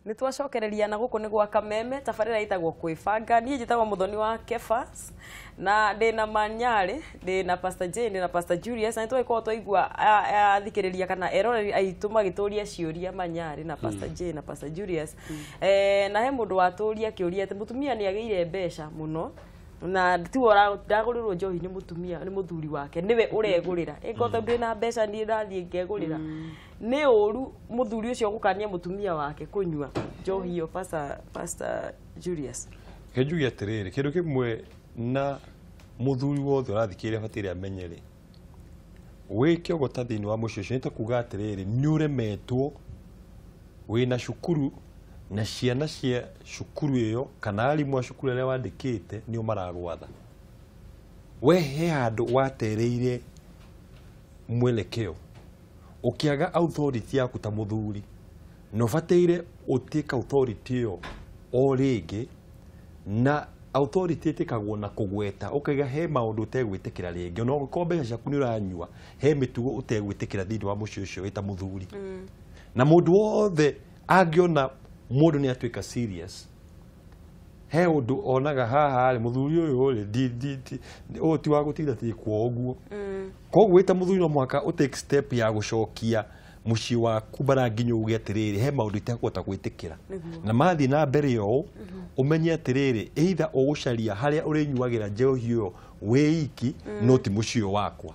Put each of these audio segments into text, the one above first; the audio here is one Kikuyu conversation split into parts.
Nĩ twacokereria na gũkũ nĩ gwa Kameme, tabarĩra ĩtagwo Kwĩbanga. Niĩ njĩtagwo Mũthoni wa Kefas na ndĩna Manyarĩ, ndĩna Pastor Jane, ndĩna Pastor Julius, na nĩtwagĩkorwo twaigua athikĩrĩria kana eroreri aitũ magĩtũria ciũria Manyarĩ na Pastor Jane na Pastor Julius. Na he mũndũ watũria kĩũria atĩ mũtumia nĩ agĩire mbeca mũno na tiwe ndagũrĩrwo njohi nĩ mũtumia, nĩ mũthuri wake, nĩwe ũregũrĩra. Ĩngorwo tondũ ndĩna mbeca niĩ ndathiĩ ngegũrĩra. Nĩ ũru mũthuri ũcio gũkania mũtumia wake kũnyua njohi ĩyo, Pastor Julius? Reke njuge atĩrĩrĩ, kĩndũ kĩmwe na mũthuri wothe ũrathikĩrĩria abataire amenye rĩ, wĩ kĩogota thĩinĩ wa mũciĩ ũcio nĩ ta kuga atĩrĩrĩ, nĩ ũremetwo wĩna cukuru na ciana cia cukuru ĩyo kana arimũ a cukuru arĩa wandĩkĩte nĩo maragwatha. We he handũ watereire mwelekeo ũkĩaga authority yaku ta mũthuri, na ũbataire ũtĩke authority ĩyo o rĩngĩ, na authority ĩtĩkagwo na kũgweta ũkaiga he maũndũ ũtegwĩtĩkĩra rĩngĩ, ona ũngĩkorwo mbeca ciaku nĩ ũranyua, he mĩtugo ũtegwĩtĩkĩra thĩinĩ wa mũciĩ ũcio wĩ ta mũthuri. Na mũndũ wothe angĩona mũndũ nĩ atuĩka serious, he ũndũ onaga haha rĩ, mũthuri ũyũ rĩ, ũyũ ti wa gũtinda tikwo ũguo. Koguo wĩ ta mũthuri no mũhaka ũ take step ya gũcokia mũciĩ waku bara nginya uge atĩrĩrĩ, he maũndũ itekũhota gwĩtĩkĩra. Na mathiĩ na mbere ũũ, ũmenye atĩrĩrĩ, either ũgũcaria harĩa ũrĩnyuagĩra njohi ĩyo wĩ iki, no ti mũciĩ ũyũ wakwa.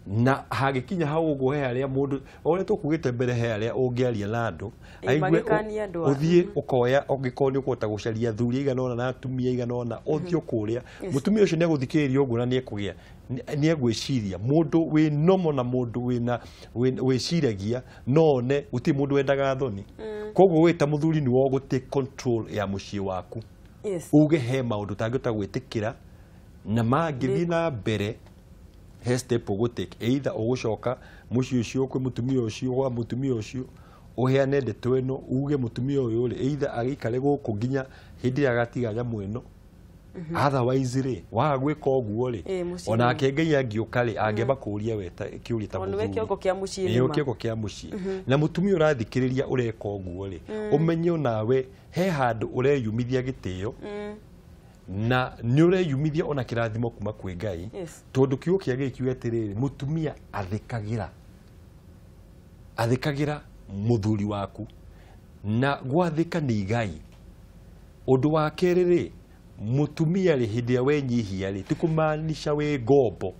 Na hagĩkinya hau ũguo he harĩa mũndũ o ũrĩa tũkugĩte mbere, he harĩa ũngĩaria na andũ aigue, ũthiĩ ũkoya, ũngĩkorwo nĩ ũkũhota gũcaria athuri aigana ũna na atumia aigana ũna, ũthiĩ kũrĩa mũtumia ũcio nĩegũthikĩrĩria ũguo na nĩekũgĩa nĩegwĩciria. Mũndũ wĩ nomo na mũndũ wĩna wĩciragia no one gũtirĩ mũndũ wendaga thoni. Koguo wĩ ta mũthuri nĩwe ũgũtake control ya mũciĩ waku, uge he maũndũ ũtangĩhota gwĩtĩkĩra, na mangĩthiĩ na mbere he step ũgũtake, either ũgũcoka mũciĩ ũcio kwĩ mũtumia ũcio, gwa mũtumia ũcio ũheane ndeto ĩno, uge mũtumia ũyũ rĩ, either agĩikare gũkũ nginya hĩndĩ ĩrĩa agatiga nyamũ ĩno, otherwise rĩ, waga gwĩka ũguo rĩ, onake Ngai angĩũka rĩ, angĩamba kũũria we ta kĩũria ta mũthuri, kĩongo kĩa mũciĩ, nĩwe kĩongo kĩa mũciĩ. Na mũtumia ũrathikĩrĩria ũreka ũguo rĩ, ũmenye onawe he handũ ũreyumithia gĩtĩo, na nĩ ũreyumithia ona kĩrathimo kuma kwĩ Ngai, tondũ kiugo kĩa Ngai kiuga atĩrĩrĩ, mũtumia athĩkagĩra mũthuri waku, na gwathĩka nĩ igai. Ũndũ wa kerĩ rĩ, mũtumia rĩ, hĩndĩ ĩrĩa wenyihia rĩ, ti kũmaanisha wĩ ngombo.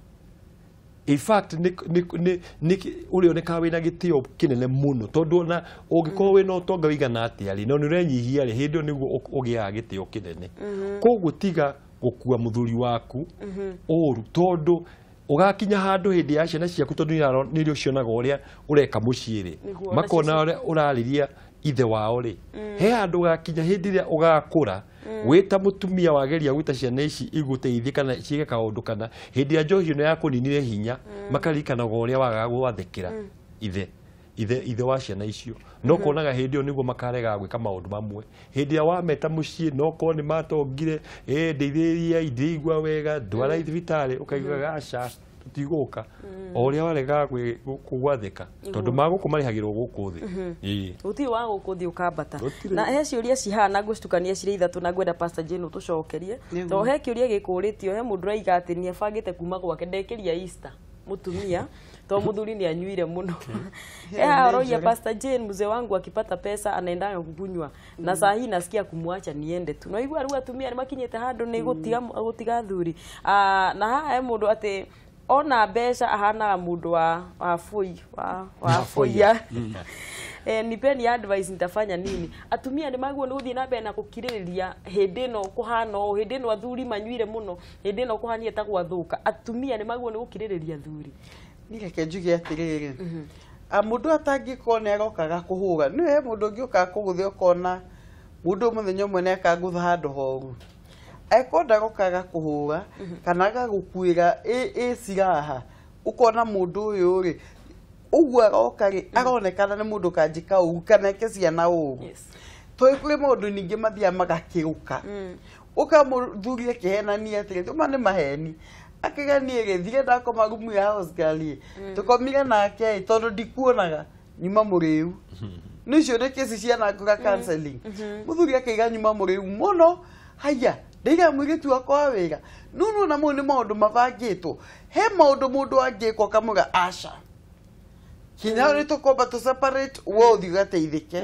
In fact, nĩ ũrĩonekaga wĩna gĩtĩo kĩnene mũno, tondũ ona ũngĩkorwo wĩna ũtonga ũigana atĩa rĩ, no nĩ ũrenyihia rĩ, hĩndĩ ĩyo nĩguo ũgĩaga gĩtĩo kĩnene. Koguo tiga gũkua mũthuri waku ũru, tondũ ũgakinya handũ hĩndĩ ya ciana ciaku, tondũ nĩrĩo cionaga ũrĩa ũreka mũciĩ rĩ, makona ũrĩa ũrarĩria ithe wao rĩ, he handũ ũgakinya hĩndĩ ĩrĩa ũgakũra wĩ ta mũtumia wageria gwĩta ciana ici igũteithie kana ciĩke kaũndũ, kana hĩndĩ ya njohi ĩno yakũninire hinya, makaririkanaga ũrĩa wagaga gwathĩkĩra ithe wa ciana icio, no kuonaga hĩndĩ ĩyo nĩguo makaregaga gwĩka maũndũ mamwe. Hĩndĩ ĩrĩa wameta mũciĩ, no korwo nĩ matongire, ndeithĩrĩriai, ndiraigua wega, ndwara thibitarĩ, ũkaigua aca tũtigũka, o ũrĩa waregaga gwathĩka, tondũ magũkũ marĩhagĩrwo gũkũ thĩ, gũtirĩ wa gũkũ thĩ ũkambata. Na he ciũria cihana ngũcitukania cirĩ ithatũ, na ngwenda Pastor Jane ũtũcokerie, tondũ he kĩũria gĩkũrĩtio, he mũndũ ũraiga atĩ nĩ abangĩte kuma gwake ndekĩria Easter mũtumia, tondũ mũthuri nĩ anyuire mũno. Aroia Pastor Jane, mzee wangu akipata pesa anaendaga kukunywa, na saa hii nasikia kumwacha niende tu. No igua rĩu atumia nĩ makinyĩte handũ nĩ gũtiga athuri. Na haha he mũndũ atĩ ona mbeca ahanaga mũndũ wa bũi wa bũiya. Nipeni advice nitafanya nini? Atumia nĩ magwo nĩ gũthiĩ na mbere na gũkirĩrĩria hĩndĩ ĩno kũhana ũũ, hĩndĩ ĩno athuri manyuire mũno, hĩndĩ ĩno kũhania ta gwathũka. Atumia nĩ magwo nĩ gũkirĩrĩria athuri. Niĩ reke njuge atĩrĩrĩ, mũndũ atangĩkorwo nĩ arokaga kũhũra, nĩ he mũndũ ũngĩ ũkaga kũgũtha, ũkona mũndũ mũthenya ũmwe nĩ akangũtha handũ horu, angĩkorwo ndarokaga kũhũra kana agagũkuĩra ĩ ciraha, ũkona mũndũ ũyũ rĩ, ũguo aroka rĩ, aronekana nĩ mũndũ kanjĩka ũru kana eke ciana ũru. Tondũ kũrĩ maũndũ ningĩ mathiaga magakĩrũka, ũka mũthuri akĩhenania atĩrĩ, tũma nĩ maheni, akĩganie rĩ, thire ndakoma rumu ya house girl rĩ, tũkomire nake tondũ ndikuonaga, nyuma mũrĩu. Nĩ icio nĩ kesi cianangũra counseling. Mũthuri akaiga nyuma mũrĩu mũno, haya ndaiga mũirĩtu wakwa wa wĩra. No nĩwona mau nĩ maũndũ mabangĩtwo. He maũndũ mũndũ angĩka ũkamwĩra aca, kinya hau nĩ tũkwamba tũ separate, we ũthiĩ ũgateithĩke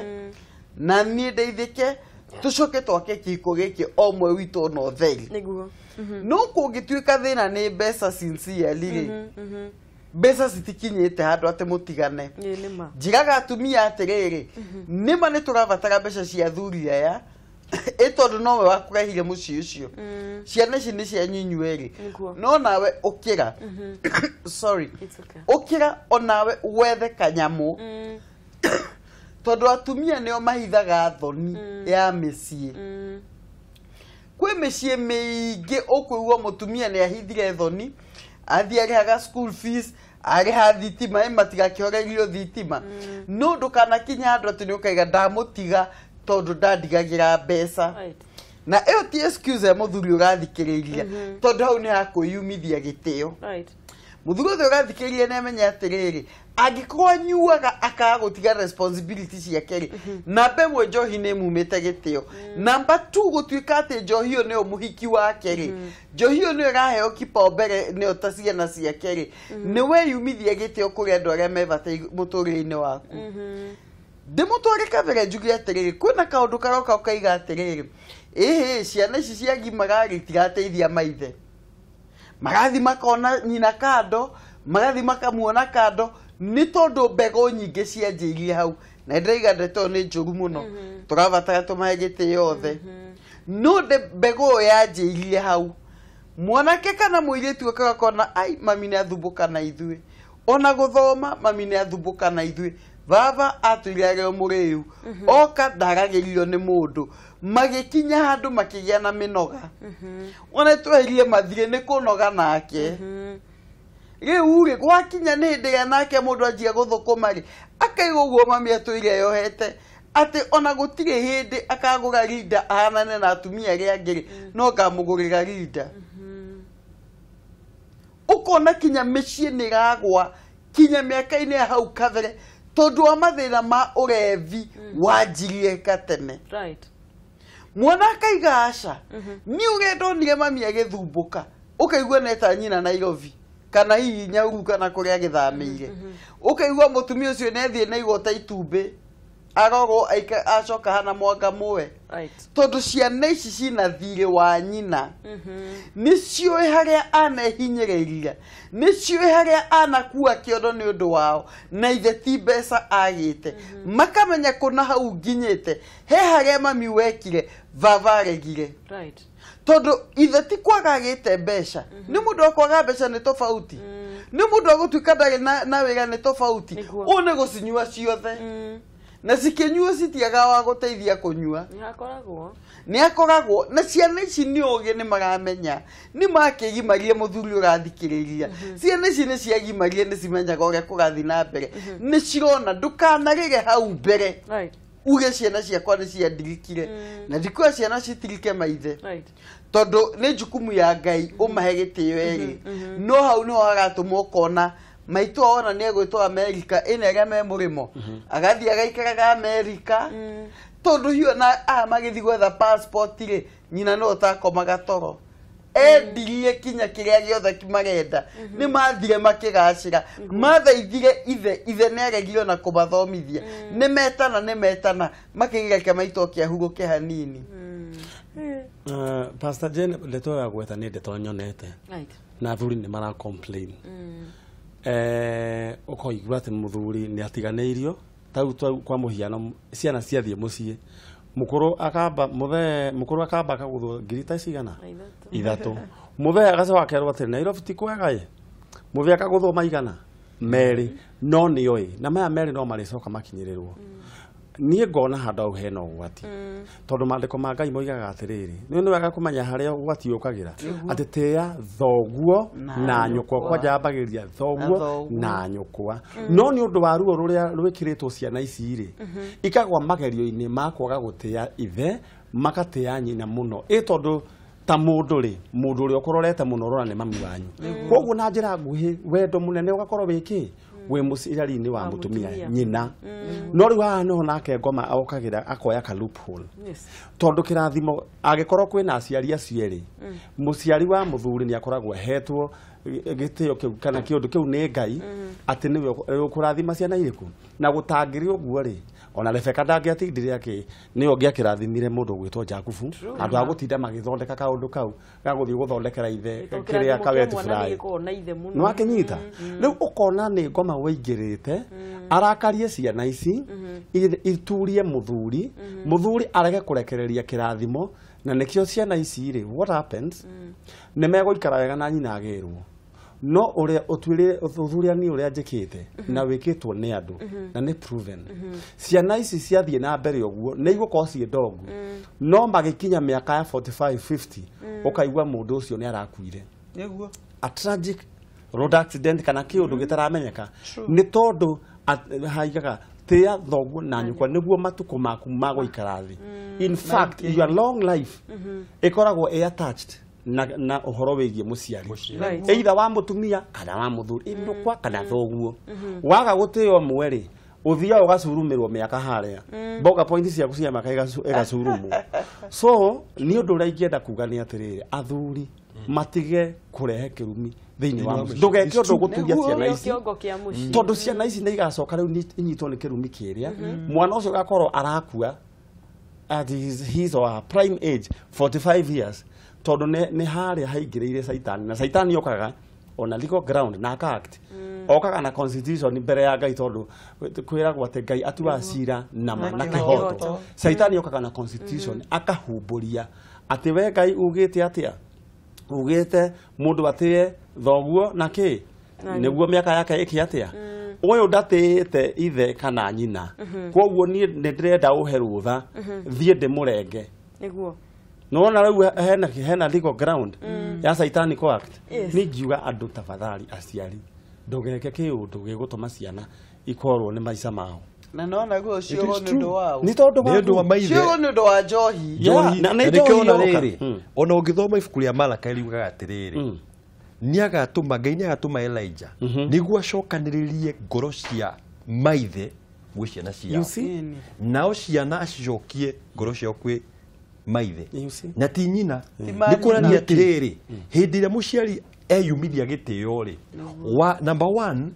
na niĩ ndeithĩke, tũcoke twake kĩhiko gĩkĩ o ũmwe witũ na ũtheri. Nĩguo. No kũngĩtuĩka thĩna nĩ mbeca sincerely rĩ, mbeca citikinyĩte handũ atĩ mũtigane. Ĩĩ nĩ ma. Njĩraga atumia atĩrĩrĩ, nĩma nĩ tũrabatara mbeca cia athuri aya, ĩ tondũ nowe wakũrehire mũciĩ ũcio, ciana ici nĩ cianyu inyuerĩ, Nĩguo. no nawe ũkĩra, sorry, It's okay. ũkĩra onawe wethe kanyamũ, tondũ atumia nĩo mahithaga thoni ya mĩciĩ. Kwĩ mĩciĩ mĩingĩ ũkũigua mũtumia nĩ ahithire thoni, athiĩ arĩhaga school fees, arĩha thitima, ĩ matigakĩhorerio thitima. No ndũkanakinya handũ atĩ nĩ ũkaiga ndamũtiga tondũ ndandigagĩra mbeca. Right. Na ĩyo ti excuse ya mũthuri ũrathikĩrĩria, tondũ hau nĩ hakwĩyumithia gĩtĩo. Right. Mũthuri ũyũ ũrathikĩrĩria nĩ amenye atĩrĩrĩ, angĩkorwo anyuaga akaga gũtiga responsibility ciake rĩ, namba ĩmwe njohi nĩ ĩmumĩte gĩtĩo, namba 2 gũtuĩka atĩ njohi ĩyo nĩyo mũhiki wake rĩ, njohi ĩyo nĩyo ĩraheo kipaumbele nĩyo ta ciana ciake rĩ, nĩ weyumithia gĩtĩo kũrĩ andũ arĩa me bata mũtũrĩre-inĩ waku. Ndĩmũtware kabere njuge atĩrĩrĩ, kwĩna kaũndũ karoka ũkaiga atĩrĩrĩ, ĩhĩ ciana ici ciagimara rĩ itirateithia maithe, magathi makona nyina kando, magathi makamuona kando, nĩ tondũ mbegũ nyingĩ cianjĩirie hau. Na ndĩraiga ndeto ĩyo nĩ njũru mũno, tũrabatara tũmahe gĩtĩo othe, no mbegũ ĩyo yanjĩirie hau. Mwanake kana mũirĩtu akona ai mami nĩ athumbũka na ithuĩ, ona gũthoma mami nĩ athumbũka na ithuĩ, baba atũire arĩ o mũrĩu, oka ndaragĩrio nĩ mũndũ, magĩkinya handũ makĩgĩa na mĩnoga. Ona twehirie mathirĩ nĩ kũnoga nake. Rĩu rĩ gwakinya nĩ hĩndĩ ĩrĩa nake mũndũ anjia gũthũkũma rĩ, akaiga ũguo mami atũire eyohete atĩ ona gũtirĩ hĩndĩ akagũra rinda ahanane na atumia arĩa angĩ rĩ, no ngamũgũrĩra rinda. Ũkona kinya mĩciĩ nĩ ĩragwa kinya mĩaka-inĩ ya hau kabere tondũ wa mathĩna ma ũrevi wanjirie gatene. Right. Mwana akaiga aca, niĩ ũrĩa ndonire mami agĩthumbũka, ũkaigua neta nyina Nairobi kana hihi Nyahururu kana kũrĩa agĩthamĩire, ũkaigua mũtumia ũcio nĩ athiĩ na igota itumbĩ, arorwo acoka hana mwanga mũe. Right. Tondũ ciana ici cina thirĩ wa nyina, nĩ ciũĩ harĩa anehinyĩrĩria, nĩ ciũĩ harĩa anakua kĩondo nĩ ũndũ wao, na ithe ti mbeca agĩte, makamenya kũna hau nginyĩte he harĩa mami wekire baba aregire. Right. Tondũ ithe ti kwaga agĩte mbeca, nĩ mũndũ wa kwaga mbeca nĩ tofauti, nĩ mũndũ wa gũtuĩka ndarĩ na wĩra nĩ tofauti, ũũ nĩ gũcinyua ciothe. Na cikĩnyuo citiagaga wa gũteithia kũnyua. Nĩ akoragwo. Nĩ akoragwo. Na ciana ici nĩ ũgĩ nĩ maramenya, nĩ makĩgimarie mũthuri ũrathikĩrĩria. Ciana ici nĩ ciagimarie, nĩ cimenyaga ũrĩa kũrathiĩ na mbere, nĩ cirona ndũkanarĩre hau mbere. Right. Uge ciana ciakwa nĩ ciandirikire, na ndikuoya ciana citirike maithe. Right. Tondũ nĩ jukumu ya Ngai ũmahe gĩtĩo erĩ, no hau nĩho hagatũma ũkona maitũ ona nĩ egwĩtwo Amerika ĩna ĩrĩa me mũrĩmo, agathiĩ agaikaraga Amerika, tondũ hiyo na aya magĩthiĩ gwetha passport rĩ, nyina no ũtakomaga toro, endirie kinya kĩrĩa gĩothe marenda, nĩ mathire makĩgacĩra, mathaithire ithe, ithe nĩ aregire ona kũmathomithia, nĩ metana nĩ metana makĩgireke maitũ oke ahurũke hanini. Pastor Jane, ndeto ya gwetha nĩ ndeto nyonete. Right. Na athuri nĩ mara complain. Ũkoigua atĩ mũthuri nĩ atiganĩirio, tau kwa mũhiano ciana ciathiĩ mũciĩ, mũkũrũ akamba mũthee, mũkũrũ akamba akagũthwo ngiri ta cigana ithatũ, mũthee agacoka akerwo atĩrĩ Nairobi ti kwega ĩ, mũthee akagũthwo maigana merĩ, no nĩoĩ na maya merĩ no marĩcoka makinyĩrĩrwo. Niĩ ngona handũ hau hena ũgwati, tondũ maandĩko ma Ngai moigaga atĩrĩrĩ, nĩ wega kũmenya harĩa ũgwati ũkagĩra, atĩ tĩĩa thoguo na nyũkwa, kwanja yambagĩrĩria thoguo na nyũkwa. No nĩ ũndũ wa ruo rũrĩa rwĩkĩrĩtwo ciana ici rĩ, ikagwa magerio-inĩ ma kwaga gũtĩĩa ithe, makatĩĩa nyina mũno, ĩ tondũ ta mũndũ rĩ, mũndũ ũrĩa ũkũrorete mũno ũrona nĩ mami wanyu. Koguo na njĩra nguhĩ wendo mũnene ũgakorwo wĩ kĩ, wĩ mũciari-inĩ wa mũtumia nyina. No rĩu haha nĩho nake ngoma okagira akoya ka loophole. Tondũ kĩrathimo angĩkorwo kwĩna aciari acio erĩ, mũciari wa mũthuri nĩ akoragwo ahetwo gĩtĩo kĩu kana kĩũndũ kĩu nĩ Ngai atĩ nĩwe ũkũrathima ciana irĩkũ. Na gũtangĩrĩ ũguo rĩ, ona Rebeka ndangĩatindire akĩ nĩwe ũngĩakĩrathimire mũndũ ũgwĩtwo Jakubu andũ a gũtinda magĩthondeka kaũndũ kau ga gũthiĩ gũthondekera ithe kĩrĩa kaweti fry nĩ wakĩnyita. Rĩu ũkona nĩ ngoma wĩingĩrĩte arakarie ciana ici iturie mũthuri, mũthuri arege kũrekereria kĩrathimo, na nĩkĩo ciana ici rĩ, what happens nĩ megũikara wega na nyina agĩrwo. No ũrĩa ũthuthuria ni ũrĩa njĩkĩte na wĩkĩtwo nĩ andũ na nĩ proven, ciana ici ciathiĩ na mbere ũguo nĩ igũkorwo ciĩ ndongu, no magĩkinya mĩaka ya 45 50 ũkaigua mũndũ ũcio nĩ arakuire. Nĩguo a tragic road accident kana kĩũndũ gĩtaramenyeka nĩ tondũ haigaga tĩa thoguo na nyũkwa nĩguo matukũ maku ma gũikara thĩ. In fact your long life ĩkoragwo ĩ attached na ũhoro wĩgiĩ mũciari, either wa mũtumia kana wa mũthuri, nyũkwa kana thoguo. Waga gũtĩo ũmwe rĩ, ũthiaga ũgacurumĩrwo mĩaka harĩa mboga point ciaku cia mĩaka igacurumwo. So nĩ ũndũ ũrĩa ingĩenda kuga nĩ atĩrĩrĩ, athuri matige kũrehe kĩrumi thĩinĩ wa mũciĩ. Ndũgeke ũndũ ũgũturia ciana ici, tondũ ciana ici nĩ igacoka rĩu inyitwo nĩ kĩrumi kĩrĩa. Mwana ũcio agakorwo arakua at his or her prime age 45 years, tondũ nĩ harĩa haingĩrĩire Saitani, na Saitani okaga ona legal ground na aka act okaga na constitution mbere ya Ngai, tondũ kwĩragwo atĩ Ngai atuaga cira na ma na kĩhoto. Saitani okaga na constitution akahumbũria atĩ we Ngai ugĩte atĩa, ugĩte mũndũ atĩe thoguo na kĩ nĩguo mĩaka yake ĩkĩ atĩa, ũyũ ndatĩĩte ithe kana nyina, koguo niĩ nĩ ndĩrenda ũhe rũtha thiĩ ndĩmũrenge. Nĩguo nona rĩu hena legal ground ya satanic act. Nĩ ngiuga andũ tafadhali aciari ndũgeke kĩũndũ gĩgũtũma ciana ikorwo nĩ maica mao. Na nona guo ciũgo nĩ ũndũ wao, nĩ tondũ wa maithe, ciũgo nĩ ũndũ wa njohi. Na nĩ njohi rĩrĩ, ona ũngĩthoma ibuku rĩa Malaka riugaga atĩrĩrĩ, nĩagatũma Ngai nĩagatũma Elijah nĩguo acokanĩrĩrie ngoro cia maithe gwĩ ciana ciao, nao ciana acicokie ngoro ciao kwĩ maithe na ti nyina. Nĩ kuonania atĩrĩrĩ, hĩndĩ ĩrĩa mũciari eyumithia gĩtĩo rĩ, wa number 1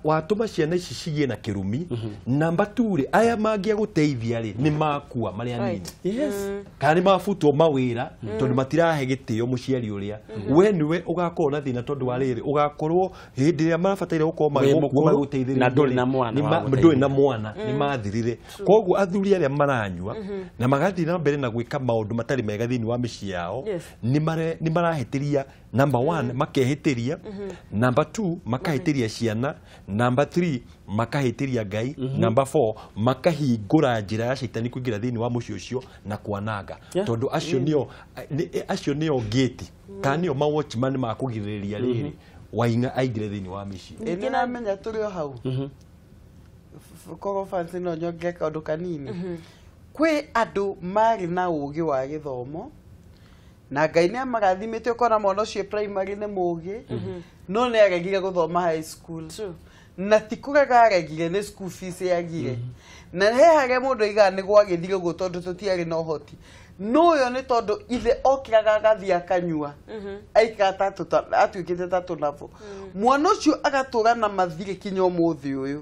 watũma ciana ici cigĩe na kĩrumi, number 2 rĩ, aya mangĩagũteithia rĩ nĩ makua marĩa nini, kana nĩ mabutwo mawĩra tondũ matirahe gĩtĩo mũciari ũrĩa we nĩwe ũgakorwo na thĩna, tondũ wa rĩrĩ ũgakorwo hĩndĩ ĩrĩa marabataire gũkorwo magĩgũteithĩrĩria na ndũrĩ na mwana, ndũrĩ na mwana, nĩ mathirire. Koguo athuri arĩa maranyua na magathiĩ na mbere na gwĩka maũndũ matarĩ mega thĩinĩ wa mĩciĩ yao nĩ marahĩtĩria number 1 makehĩtĩria, number 2 makahĩtĩria ciana, number 3 makahĩtĩria Ngai, number 4 makahingũra njĩra ya caitani kũingĩra thĩinĩ wa mũciĩ ũcio na kwananga, tondũ acio nĩo gate kana nĩo ma watchman ma kũgirĩrĩria rĩrĩ waing'a aingĩre thĩinĩ wa mĩciĩ. Ĩ nĩramenya tũrĩ o hau korwo fancy no nyongere kaũndũ kanini. Kwĩ andũ marĩ na ũgĩ wa gĩthomo na Ngai nĩ amarathimĩte, ũkona mwana ũcio primary nĩ mũgĩ, no nĩ aregire gũthoma high school, na ti kũrega aregire, nĩ school fees yagire, na he harĩa mũndũ aigaga nĩ gwagĩthire ũguo tondũ tũtiarĩ na ũhoti. No ũyũ nĩ tondũ ithe okĩraga agathiĩ akanyua, aikara atuĩkĩte ta tũnabũ. Mwana ũcio agatũra na mathirĩ kinya ũmũthĩ ũyũ.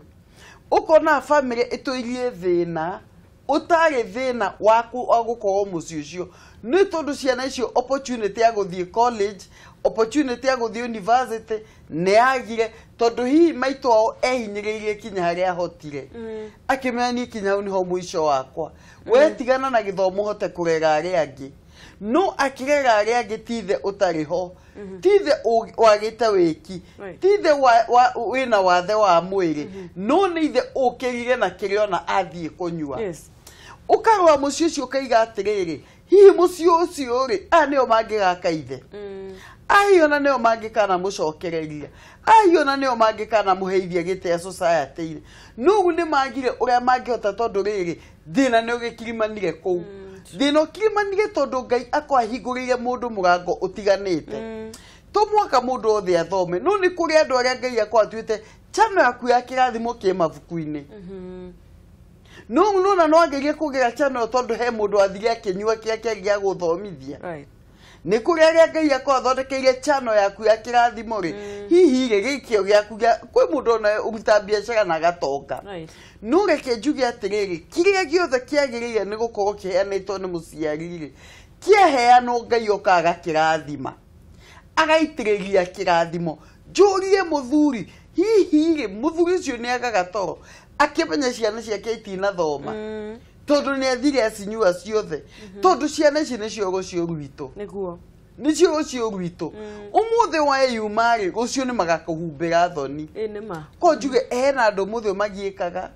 Ũkona bamĩrĩ ĩtũirie thĩna ũtarĩ thĩna wa gũkorwo mũciĩ ũcio, nĩ tondũ ciana icio opportunity ya gũthiĩ college, opportunity ya gũthiĩ university nĩ yagire, tondũ hihi maitũ ao ehinyĩrĩirie kinya harĩa ahotire, akĩmenya niĩ kinya hau nĩho mũico wakwa, we tigana na gĩthomo ũhote kũrera arĩa angĩ. No akĩrera arĩa angĩ ti ithe ũtarĩ ho, ti ithe wagĩte wĩki, ti ithe wĩna wathe wa mwĩrĩ, no nĩ ithe ũkĩrire na kĩrĩa ona athiĩ kũnyua. Ũkarora mũciĩ ũcio ũkaiga atĩrĩrĩ, hihi mũciĩ ũcio rĩ, aya nĩo mangĩgaka ithe, aya ona nĩo mangĩkana mũcokereria, aya ona nĩo mangĩkana mũheithia gĩtĩa society-inĩ. No ũguo nĩ magire ũrĩa mangĩhota, tondũ rĩrĩ thĩna nĩ ũgĩkirimanire kũu. Thĩna ũkirimanire tondũ Ngai akwahingũrĩire mũndũ mũrango ũtiganĩte. To mũhaka mũndũ othe athome, no nĩ kũrĩ andũ arĩa Ngai akwatuĩte Channel yaku ya kĩrathimo kĩ mabuku-inĩ. No nona no angerie kũgĩra channel tondũ he mũndũ athire akĩnyua kĩrĩa kĩarĩ gĩa gũthomithia. Nĩ kũrĩ arĩa Ngai akorwo athondekeire channel yaku ya kĩrathimo rĩ, hihi rĩ gĩikio gĩaku gĩa kwĩ mũndũ ona ũruta biacara na agatonga. No reke njuge atĩrĩrĩ, kĩrĩa gĩothe kĩagĩrĩire nĩ gũkorwo kĩheanĩtwo nĩ mũciari rĩ, kĩaheanwo Ngai oka agakĩrathima, agaitĩrĩria kĩrathimo. Njũrie mũthuri, hihi rĩ mũthuri ũcio nĩ agaga toro akĩmenya ciana ciake itinathoma, tondũ nĩ athire acinyua ciothe, tondũ ciana ici nĩcio rũciũ rwitũ. Nĩguo. Nĩcio rũciũ rwitũ. Ũmũthĩ weyuma rĩ, rũciũ nĩ magakũhumbĩra thoni. Ĩ nĩ ma. Ko njuge hena andũ ũmũthĩ magiĩkaga,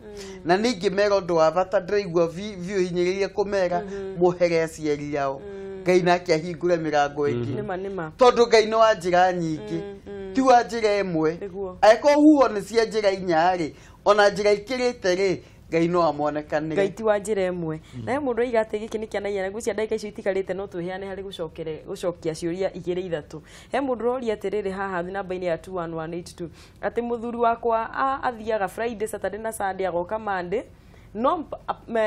na nĩ ingĩmera ũndũ wa bata ndĩraigua biũ hinyĩrĩirie kũmera, mohere aciari ao. Ngai nake ahingũre mĩrango ĩngĩ. Nĩ ma, nĩ ma. Tondũ Ngai nĩ wa njĩra nyingĩ, ti wa njĩra ĩmwe. Nĩguo. Angĩkorwo huho nĩ cia njĩra inya rĩ, ona njĩra ikĩrĩte rĩ, Ngai no amonekanĩre. Ngai ti wa njĩra ĩmwe. Na he mũndũ oiga atĩ gĩkĩ nĩ kĩa naihenya, na ngwĩciria ndagĩka icio itigarĩte no twĩheane harĩ gũcokia ciũria igĩrĩ ithatũ. He mũndũ ũroria atĩrĩrĩ haha namba-inĩ ya 21182 atĩ mũthuri wakwa athiaga Friday, Saturday na Sunday, agoka Monday, no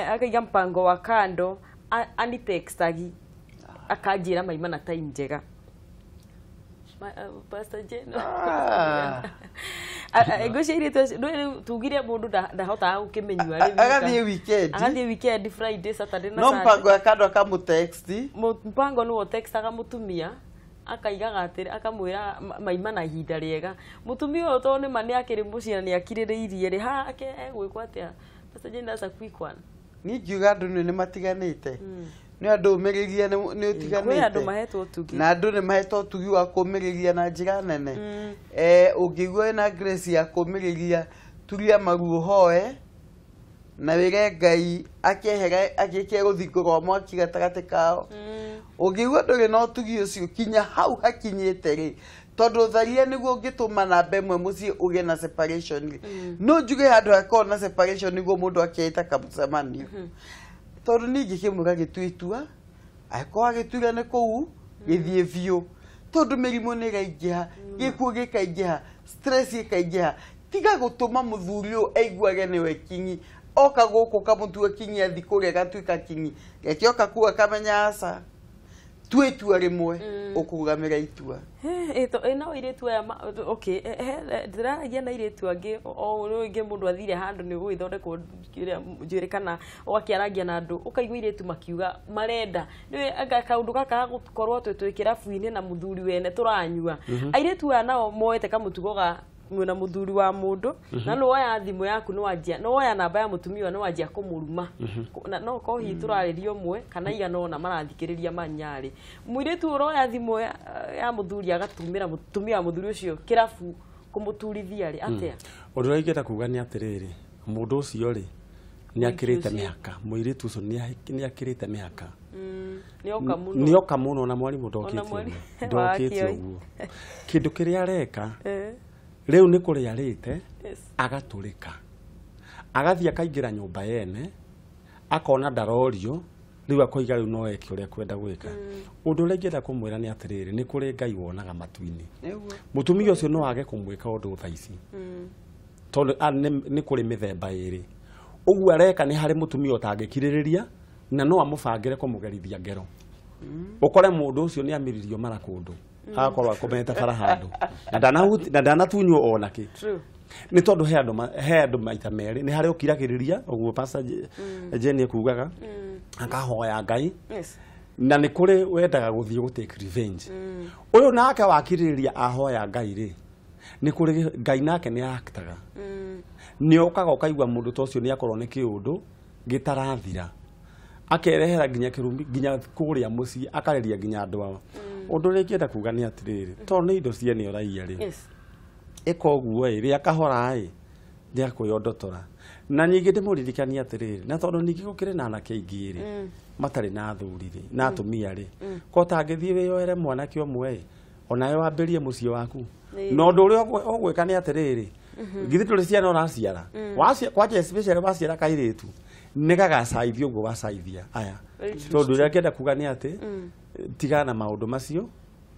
akaiga mpango wa kando, anitextagi akanjĩra maima na time njega. Pastor Jane. Ngwĩciria airĩtu acio, ndũĩ rĩu tugire mũndũ ndahotaga gũkĩmenyua rĩu. Agathiĩ weekend. Agathiĩ weekend, Friday, Saturday na No Sunday. mpango ya kando akamũtext. Mpango nĩwo textaga mũtumia, akaigaga atĩrĩ, akamwĩra maima na ihinda rĩega. Mũtumia ũyũ tondũ nĩma nĩ akĩrĩ mũciĩ na nĩ akirĩrĩirie rĩ, haha ake egwĩkwo atĩa? Pastor Jane, that's a quick one. Niĩ ngiuga andũ nĩ matiganĩte. Nĩ andũ ũmĩrĩria nĩ ũtiganĩte. Kwĩ andũ mahetwo ũtugi. Na andũ nĩ mahetwo ũtugi wa kũmĩrĩria na njĩra nene. Ũngĩigua wĩna grace ya kũmĩrĩria, turia maru ũhoe, na wĩre Ngai akĩehere, agĩke rũthingo rwa mwaki gatagatĩ kao. Ũngĩigua ndũrĩ na ũtugi ũcio kinya hau hakinyĩte rĩ, tondũ tharia nĩguo ũngĩtũma namba ĩmwe mũciĩ ũgĩe na separation rĩ. No njuge handũ hakorwo na separation nĩguo mũndũ akĩĩta kamũcemanio. Tondũ niĩ ingĩkĩmwĩra gĩtue itua, angĩkorwo agĩtuire nĩ kũu, gĩthiĩ biũ. Tondũ mĩrimũ nĩ ĩraingĩha, gĩkuũ gĩkaingĩha, stress ĩkaingĩha. Tiga gũtũma mũthuri ũyũ aiguage nĩwe kinyi. Oka gũkũ kamũtua kinyi, athiĩ kũrĩa gatuĩka kinyi. Reke oka kũu akamenya aca. Tua itua rĩmwe, ũkũrũgamĩra itua. No airĩtu aya okay, ndĩraragia na airĩtu angĩ, o rĩngĩ mũndũ athire handũ nĩ ũgũgĩthondekwo njuĩrĩ kana ũgakĩarangia na andũ, ũkaigua airĩtu makiuga marenda. Nĩũĩ anga kaũndũ gaka ga gũkorwo twĩ kĩrabu-inĩ na mũthuri wene tũranyua. Airĩtu aya nao moete kamũtugo ga mwĩna mũthuri wa mũndũ, na nĩ woya thimũ yaku nĩ wanjia, nĩ woya namba ya mũtumia nĩ wanjia kũmũruma. Na no korwo hihi tũrarĩria ũmwe kana igana ũna marathikĩrĩria manyarĩ. Mũirĩtu ũroya thimũ ya mũthuri agatumĩra mũtumia wa mũthuri ũcio kĩrabu kũmũturithia rĩ, atĩa? Ũndũ ũrĩa ingĩenda kuga nĩ atĩrĩrĩ, mũndũ ũcio rĩ, nĩ akĩrĩte mĩhaka. Mũirĩtu ũcio nĩ akĩrĩte mĩhaka. Nĩ oka mũno. Nĩ oka mũno na mwarimũ ndokĩte Ona mwarimũ ũguo. Ndokĩte wakĩoi. ũguo. Kĩndũ kĩrĩa areka, rĩu nĩ kũrĩa arĩte, agatũrĩka. Agathiĩ akaingĩra nyũmba yene, akona ndarorio, rĩu akoiga rĩu no eke ũrĩa kwenda gwĩka. Ũndũ ũrĩa ingĩenda kũmwĩra nĩ atĩrĩrĩ, nĩ kũrĩ Ngai wonaga matu-inĩ. Mũtumia ũcio no age kũmwĩka ũndũ thaa ici. Tondũ nĩ kũrĩ mĩthemba ĩrĩ. Ũguo areka nĩ harĩ mũtumia ũtangĩkirĩrĩria, na no amũbangĩre kũmũgerithia ngero. Ũkore mũndũ ũcio nĩ amiririo mara kũndũ. Agakorwo akomete bara handũ. Na ndanatunywo ona kĩ. Nĩ tondũ he andũ maita merĩ, nĩ harĩ ũkiragĩrĩria, ũguo Pastor Jane ekugaga, akahoya Ngai. Na nĩ kũrĩ wendaga gũthiĩ gũ take revenge. Ũyũ nake wakirĩrĩria ahoya Ngai rĩ, nĩ kũrĩ Ngai nake nĩ actaga. Nĩ okaga ũkaigua mũndũ ta ũcio nĩ akorwo nĩ kĩũndũ gĩtarathira. Akerehera nginya kĩrumi, nginya kũrĩa mũciĩ, akareria nginya andũ ao. Ũndũ ũrĩa ingĩenda kuga nĩ atĩrĩrĩ, tondũ nĩ indo ciene ũraiya rĩ. Ĩka ũguo ĩ, rĩa kahora ĩ, rĩa kwĩyondotora. Na ningĩ ndĩmũririkanie atĩrĩrĩ, na tondũ ningĩ gũkĩrĩ na anake aingĩ rĩ, matarĩ na athuri rĩ, na atumia rĩ, ko ũtangĩthiĩ wĩyoere mwanake ũmwe ĩ, onawe wambĩrie mũciĩ waku. Na ũndũ ũrĩa ũgwĩka nĩ atĩrĩrĩ, githĩ ndũrĩ ciana ũraciara? Kwanja especially waciara kairĩtu, nĩ gagacaithia ũguo wacaithia aya. Tondũ ũrĩa ngĩenda kuga nĩ atĩ, tigana na maũndũ macio,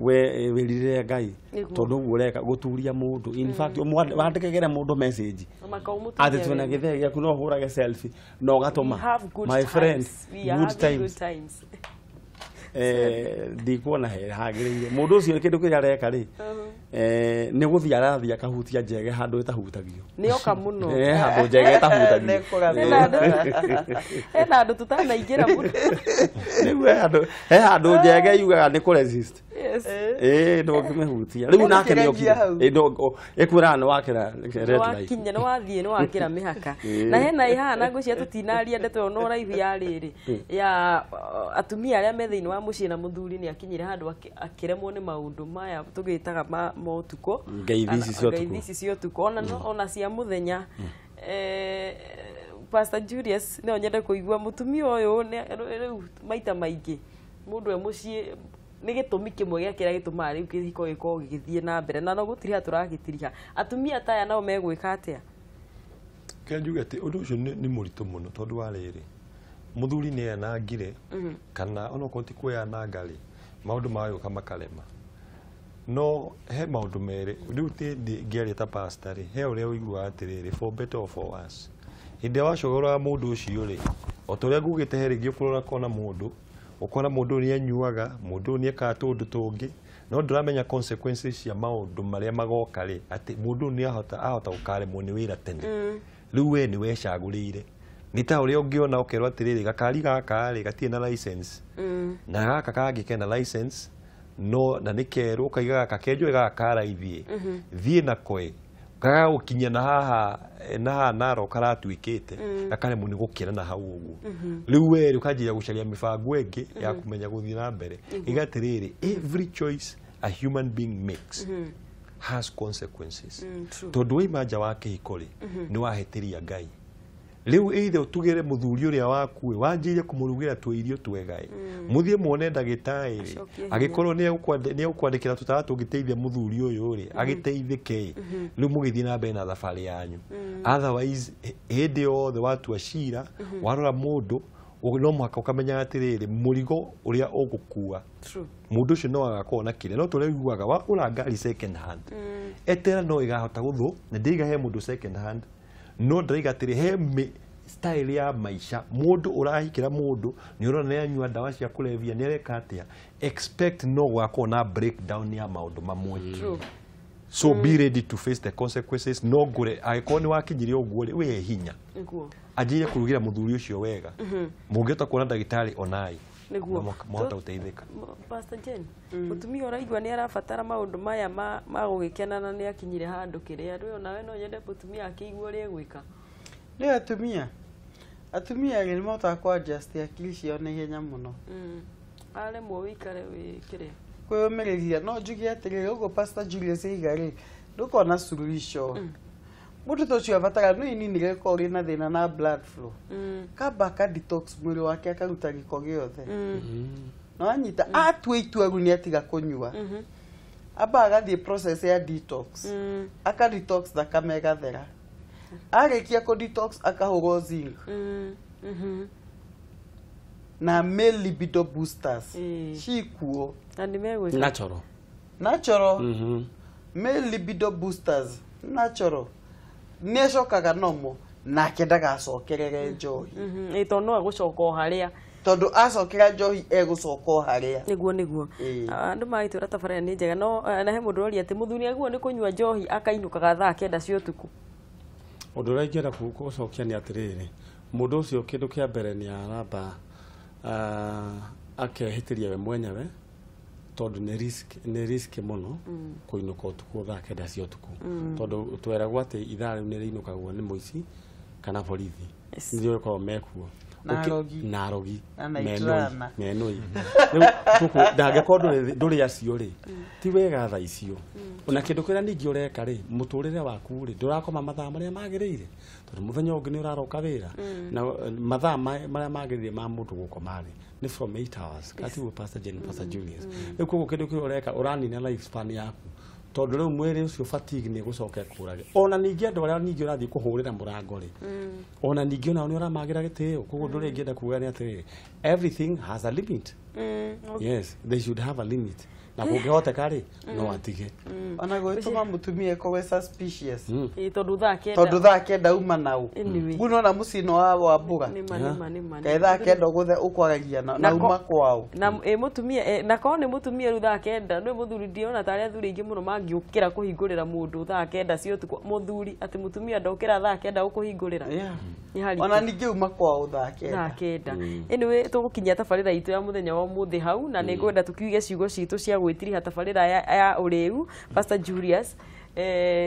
we wĩrirĩre Ngai tondũ ũguo ũreka gũturia mũndũ. In fact wandĩkagĩre mũndũ message atĩ twĩna gĩthee gĩaku no ũhũrage selfie na ũgatũma my friend good times. Ndikuona hagĩrĩire mũndũ ũcio kĩndũ kĩrĩa areka rĩ nĩ gũthiĩ arathiĩ akahutia njege handũ ĩtahutagio. Nĩ oka mũno. Handũ njege ĩtahutagio. Hena andũ tũtanaingĩra mũno. Nĩguo he handũ njege yugaga nĩ kũ resist. Ndũngĩmĩhutia. Rĩu nake nĩ okire. Ĩkwĩraga nĩ wakĩra red light. Wakinya nĩ wathiĩ nĩ wakĩra mĩhaka. Na hena ihana ngwĩciria tũtinaria ndeto ĩyo na ũraihu ya rĩrĩ ya atumia arĩa me thĩinĩ wa mũciĩ na mũthuri nĩ akinyire handũ akĩremwo nĩ maũndũ maya tũgĩtaga ma ũtukũ. Ngeithi ici cia ũtukũ ona cia mũthenya. Pastor Julius no nyende kũigua mũtumia ũyũ rĩu maita maingĩ mũndũ e mũciĩ nĩ gĩtũmi kĩmwe gĩa kĩrĩa gĩtũmaga rĩu kĩhiko gĩkorwo gĩgĩthiĩ na mbere na no gũtiriha tũragĩtiriha. Atumia ta aya nao megwĩka atĩa? Kĩrĩa njuge atĩ ũndũ ũcio nĩ mũritũ mũno tondũ wa rĩrĩ mũthuri nĩ enangire kana onokorwo ti kwĩyananga rĩ maũndũ magagĩũka makarema. No he maũndũ merĩ rĩu ngĩaria ta pastor rĩ he ũrĩa ũiguaga atĩrĩrĩ for better or for worse. Hĩndĩ ĩrĩa wacogora mũndũ ũcio rĩ o ta ũrĩa ngugĩte he rĩngĩ ũkũrora kona mũndũ ũkona mũndũ ũyũ nĩanyuaga mũndũ ũyũ nĩekaga tũũndũ tũngĩ no ndũramenya consequences cia maũndũ marĩa magoka rĩ atĩ mũndũ ũyũ nĩahota ahota gũkaremwo nĩ wĩra tene. Rĩu we nĩ wecagũrĩire. Nĩ ta ũrĩa ũngĩona ũkerwo atĩrĩrĩ gakari gaka rĩ gatirĩ na license na gaka kangĩ kena license no na nĩ kerũ ũkaiga gaka kenjũĩ gaka karaithie thiĩ nako ĩ gagagũkinyia na haha na haha Narok karatuĩkĩte gakaremwo nĩ gũkĩra na hau ũguo. Rĩu we rĩ ũkanjia gũcaria mĩbango ĩngĩ ya kũmenya gũthiĩ na mbere. Iga atĩrĩrĩ every choice a human being makes has consequences. Tondũ waima nja wa kĩhiko rĩ nĩ wahĩtĩria Ngai. Rĩu either ũtugĩre mũthuri ũrĩa waku ĩ wanjĩire kũmũrugĩra tũirio twega ĩ mũthiĩ muone ndagĩtarĩ rĩ angĩkorwo nĩ egũkwandĩkĩra tũtawa tũngĩteithia mũthuri ũyũ rĩ agĩteithĩke ĩ rĩu mũgĩthiĩ na mbere na thabarĩ yanyu. Otherwise hĩndĩ yothe watua cira warora mũndũ no mũhaka ũkamenya atĩrĩrĩ mũrigo ũrĩa ũgũkua mũndũ ũcio no agakorwo na kĩrĩa no tũrĩa ũiguaga wagũra ngari second hand etera no ĩgahota gũthũ na ndĩiga he mũndũ second hand no ndĩraiga atĩrĩ he style ya maisha mũndũ ũrahikĩra mũndũ nĩ ũrona nĩ anyua ndawa cia kũrebia nĩ areka atĩa expect no gũgakorwo na breakdown ya maũndũ mamwe. So be ready to face the consequences. No ngũre angĩkorwo nĩ wakinyire ũguo rĩ wĩhe hinya anjĩire kũrugĩra mũthuri ũcio wega mũngĩhota kuona ndagĩtarĩ onai mũhota gũteithĩka. Pastor Jane mũtumia ũraigua nĩ arabatara maũndũ maya ma gũgĩkena na nĩ akinyire handũ kĩrĩa rĩu onawe no nyende mũtumia akĩigua ũrĩa egwĩka. Nĩ atumia nĩ mahotaga kũ adjust akili ciao na ihenya mũno. Aremwo wĩikare wĩ kĩrĩa kwĩyũmĩrĩria. No njuge atĩrĩrĩ ũguo Pastor Julius aiga rĩ ndũkona suluhisho. Mũndũ ta ũcio abataraga no inini rĩkorwo rĩna thĩna na blood flow kamba aka detox mwĩrĩ wake akaruta gĩko gĩothe no anyita atua itua rĩu nĩ atiga kũnyua amba agathiĩ process ya detox aka detox thakame ĩgathera arĩkia kũ detox akahũrwo zinc na male libido boosters cikuo na nĩ megwĩka natural natural male libido boosters natural nĩ acokaga nomo nake ndagacokerere njohi tondũ no agũcoka o harĩa tondũ acokera njohi egũcoka o harĩa nĩguo nĩguo andũ magĩtwĩra tabarĩra nĩ njega no na he mũndũ ũroria atĩ mũthuri agĩrĩirwo nĩ kũnyua njohi akainũkaga thaa 9 cia ũtukũ. Ũndũ ũrĩa ingĩenda gũcokia nĩ atĩrĩrĩ mũndũ ũcio kĩndũ kĩa mbere nĩ aramba akehĩtĩria we mwenyewe tondũ nĩ risk mũno kũinũka ũtukũ thaa 9 cia ũtukũ tondũ tweragwo atĩ ithaa rĩu nĩ rĩinũkagwo nĩ mũici kana borithi nĩrĩo rĩkoragwo mekuo na arogi menoi rĩu ndangĩkorwo ndũrĩ acio rĩ ti wega thaa icio ona kĩndũ kĩrĩa ningĩ ũreka rĩ mũtũrĩre waku rĩ ndũrakoma mathaa marĩa magĩrĩire tondũ mũthenya ũngĩ nĩ ũraroka wĩra na mathaa marĩa magĩrĩire ma mũndũ gũkoma rĩ nĩ from 8 hours kati wo Pastor Jane Pastor Julius rĩu koguo kĩndũ kĩrĩa ũreka ũranina life span yaku Tondũ rĩu mwĩrĩ ũcio fatigue nĩ gũcoka ĩkũrage. Ona ningĩ andũ arĩa ningĩ ũrathiĩ kũhũrĩra mũrango rĩ, ona ningĩ onao nĩ ũramagĩra gĩtĩo. Koguo ũndũ ũrĩa ingĩenda kuga nĩ atĩrĩrĩ, everything has a limit. Yes, they should have a limit. Na kũngĩhoteka rĩ, no atige. Ona gwĩtũma mũtumia ĩkorwe suspicious. Tondũ thaa kenda. Tondũ thaa kenda uma nau. Anyway. Guo nona mũciĩ no wa Wambũra. Nĩma. Kaĩ thaa kenda ũgũthe ũkwaragia na uma kwao. Na mũtumia na korwo nĩ mũtumia rĩu thaa kenda nĩ mũthuri ndiona tarĩ athuri aingĩ mũno mangĩũkĩra kũhingũrĩra mũndũ thaa kenda cia ũtukũ. Mũthuri atĩ mũtumia ndokĩra thaa kenda gũkũhingũrĩra. Ona ningĩ uma kwao thaa kenda. Thaa kenda. Anyway, tũgũkinyia tabarĩra itũ ya mũthenya wa ũmũthĩ hau na nĩngwenda tũkiuge ciugo citũ cia gwĩtiriha tabarĩra ya ũrĩu. Pastor Julius,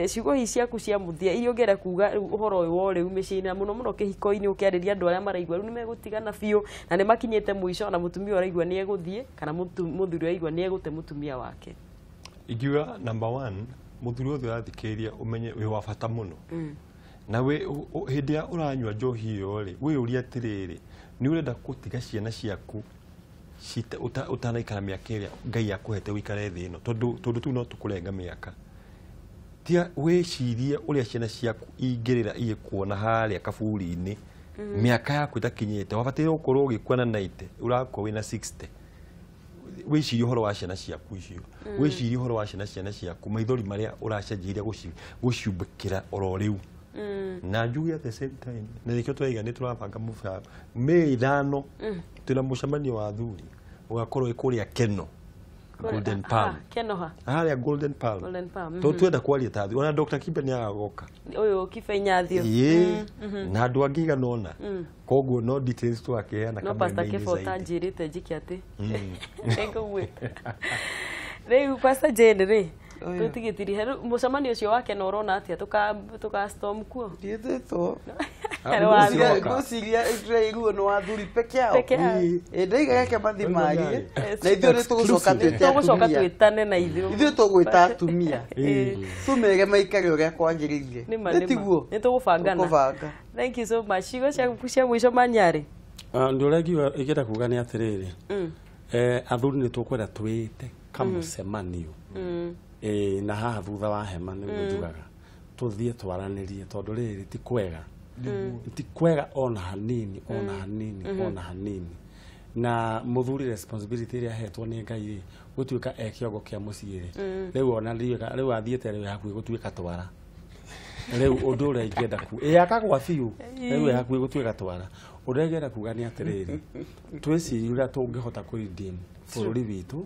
ciugo hihi ciaku cia mũthia iria ũngĩenda kuga rĩu ũhoro ũyũ wa ũrĩu mĩciĩ-inĩ na mũno mũno kĩhiko-inĩ ũkĩarĩria andũ arĩa maraigua rĩu nĩmegũtigana biũ na nĩmakinyĩte mũico na mũtumia ũraigua nĩegũthiĩ kana mũthuri ũraigua nĩegũte mũtumia wake. Ingiuga number 1, mũthuri wothe ũrathikĩrĩria ũmenye wĩ wa bata mũno. Na we hĩndĩ ĩrĩa ũranyua njohi ĩyo rĩ, wĩyũrie atĩrĩrĩ, nĩ ũrenda gũtiga ciana ciaku ũtanaikara mĩaka ĩrĩa Ngai akũhete ũikare thĩ ĩno, tondũ tu no tũkũrenga mĩaka. Tiga wĩcirie ũrĩa ciana ciaku ingĩrĩra igĩkuona harĩa kaburi-inĩ mĩaka yaku ĩtakinyĩte, wabataire gũkorwo ũgĩkua na 90 ũrakua wĩna 60. Wĩcirie ũhoro wa ciana ciaku icio, wĩcirie ũhoro wa ciana ciaku, maithori marĩa ũracenjia gũciumbĩkĩra oro rĩu. Na njuge at the same time, na nĩkĩo tũraiga nĩ tũrabanga mũbango May 5 twĩna mũcemanio wa athuri ũgakorwo wĩ kũrĩa Keno Golden Palm. Keno ha? Harĩa Golden Palm. Golden Palm. Tondũ twenda kwaria ta athuri, ona Dr. Kibe nĩ agoka. Ũyũ Kibe Inyathio. Ĩĩ, na andũ angĩ igana ũna. Koguo no details twakĩheana No Pastor kameme-inĩ Kefo zaidi. ũtanjĩrĩte njĩke atĩ. Nĩngũgwĩta. Rĩu Pastor Jane rĩ, tũtigĩtirihe rĩu mũcemanio ũcio wake no ũrona atĩa tũka storm kuo? Ndiĩtĩtwo. Ngwĩciria Ngwĩciria nĩ wathuri peke yao. Peke yao. Ndaiga gake mathiĩ marie na ithuĩ nĩ tũgũcoka twĩte Tũgũcoka atumia. twĩtane na ithuĩ. Ithuĩ tũgwĩta atumia. Tũmere maikare ũrĩa kwagĩrĩire. Nĩma. Nĩ tiguo? Nĩ tũgũbangana. Tũkũbanga. Thank you so much. Ciugo ciaku cia mũico Manyarĩ. Ũndũ ũrĩa ingĩenda kuga nĩ atĩrĩrĩ, athuri nĩ tũkwenda twĩte kamũcemanio. Na haha thutha wa hema nĩguo njugaga tũthiĩ twaranĩrie tondũ rĩrĩ ti kwega. Ti kwega ona hanini, ona hanini, ona hanini. Na mũthuri responsibility ĩrĩa ahetwo nĩ Ngai rĩ, gũtuĩka e kĩongo kĩa mũciĩ rĩ, rĩu ona rĩu athiĩte rĩu hakuhĩ gũtuĩka twara. Rĩu ũndũ ũrĩa ingĩenda ĩ akagwa biũ, rĩu hakuhĩ gũtuĩka twara. Ũndũ ũrĩa ingĩenda kuga nĩ atĩrĩrĩ, twĩcirie ũrĩa tũngĩhota kũ redeem bũrũri witũ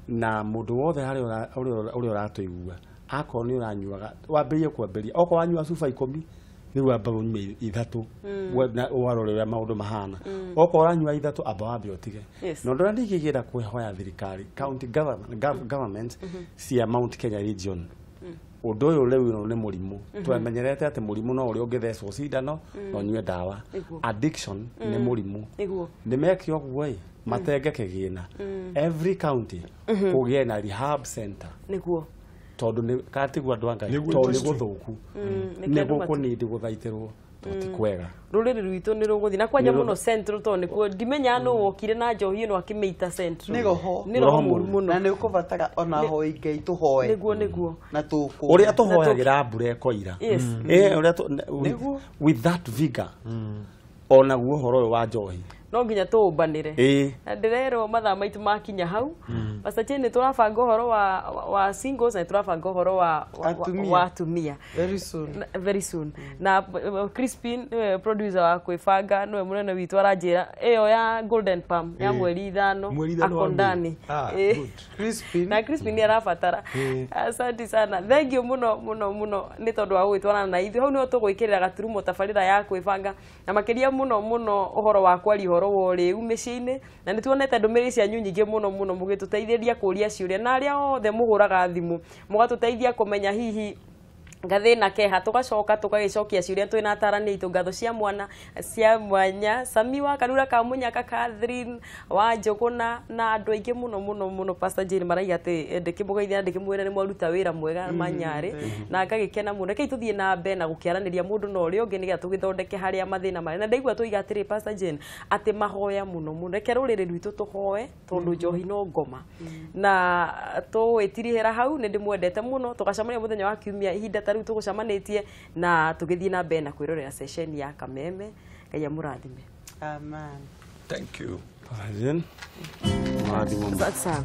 na mũndũ wothe harĩa ũrĩa ũratũigua akorwo nĩ ũranyuaga wambĩrĩrie kwambĩrĩria, okorwo wanyua cuba 10 rĩu amba ũnyue 3 warore ũrĩa maũndũ mahana. Okorwo ũranyua 3 amba wambe ũtige. Na ũndũ ũrĩa ndingĩenda kwĩhoya thirikari county government cia Mount Kenya region, ũndũ ũyũ rĩu nĩ mũrimũ. Twamenyerete atĩ mũrimũ no ũrĩa ũngĩthecwo cindano na ũnyue ndawa. Addiction nĩ mũrimũ. Nĩ meke ũguo ĩ, matenge kĩgĩna. Every county kũgĩe na rehab center. Nĩguo. Tondũ nĩ katigwo andũ a Ngai, tondũ nĩ gũthũku. Nĩ gũkũnindi gũthaitĩrwo, tondũ ti kwega. Rũrĩrĩ rwitũ nĩ rũgũthiĩ na kwanja mũno Central tondũ nĩkuo ndimenya nũ wokire na njohi ĩno akĩmĩita Central. Nĩ roho. Nĩ roho mũru mũno. Na nĩ ũkũbatara ona hoi Ngai tũhoe. Nĩguo. Na tũkũ. Ũrĩa tũhoyagĩra mbura ĩkoira. Yes. With that vigor. Ona guo ũhoro ũyũ wa njohi. No nginya tũũmbanĩre. Na ndĩrerwo mathaa maitũ makinya hau. Pastor Jane, nĩ tũrabanga ũhoro wa singles na nĩ tũrabanga ũhoro wa atumia. Very soon. Very soon. Na Crispin producer wa kwĩbanga nĩwe mũnene witũ aranjĩra ĩyo ya Golden Palm ya mweri 5 ako ndani. Crispin. Na Crispin nĩ arabatara. Asante sana. Thank you mũno mũno mũno nĩ tondũ wa gũgĩtwarana na ithuĩ. Hau nĩho tũgwĩkĩrĩra gaturumo tabarĩra ya kwĩbanga na makĩria mũno mũno ũhoro wa kwaria ũhoro wa ũrĩu mĩciĩ-inĩ na nĩ tuonete ndũmĩrĩri cianyu nyingĩ mũno mũno mũgĩtũteithĩrĩria kũria ciũria na arĩa othe mũhũraga thimũ mũgatũteithia kũmenya hihi Gathĩna keha tũgacoka tũgagĩcokia ciũria twĩna atarani aitũ ngatho cia mwana cia mwanya Sami wa Karura ka Mũnyaka, Catherine wa Njũgũna na andũ aingĩ mũno mũno mũno. Pastor Jane maraiga atĩ ndĩkĩmũgeithia na ndĩkĩmwĩra nĩ mwaruta wĩra mwega manyarĩ na ngagĩkena mũno. Rekei tũthiĩ na mbere na gũkĩaranĩria mũndũ na ũrĩa ũngĩ nĩgetha tũgĩthondeke harĩa mathĩna marĩ. Na ndaigua tũiga atĩrĩ, Pastor Jane, atĩ mahoya mũno mũno, reke rũrĩrĩ rwitũ tũhoe tondũ njohi no ngoma na tũgwĩtirihĩra hau. Nĩ ndĩmwendete mũno, tũgacemania mũthenya wa kiumia ihinda ta rĩu tũgũcemanĩtie na tũgĩthiĩ na mbere na kwĩrorera session ya Kameme. Ngai amũrathime. Amen. Thank you. Pastor Jane, mwathimo. Asante sana.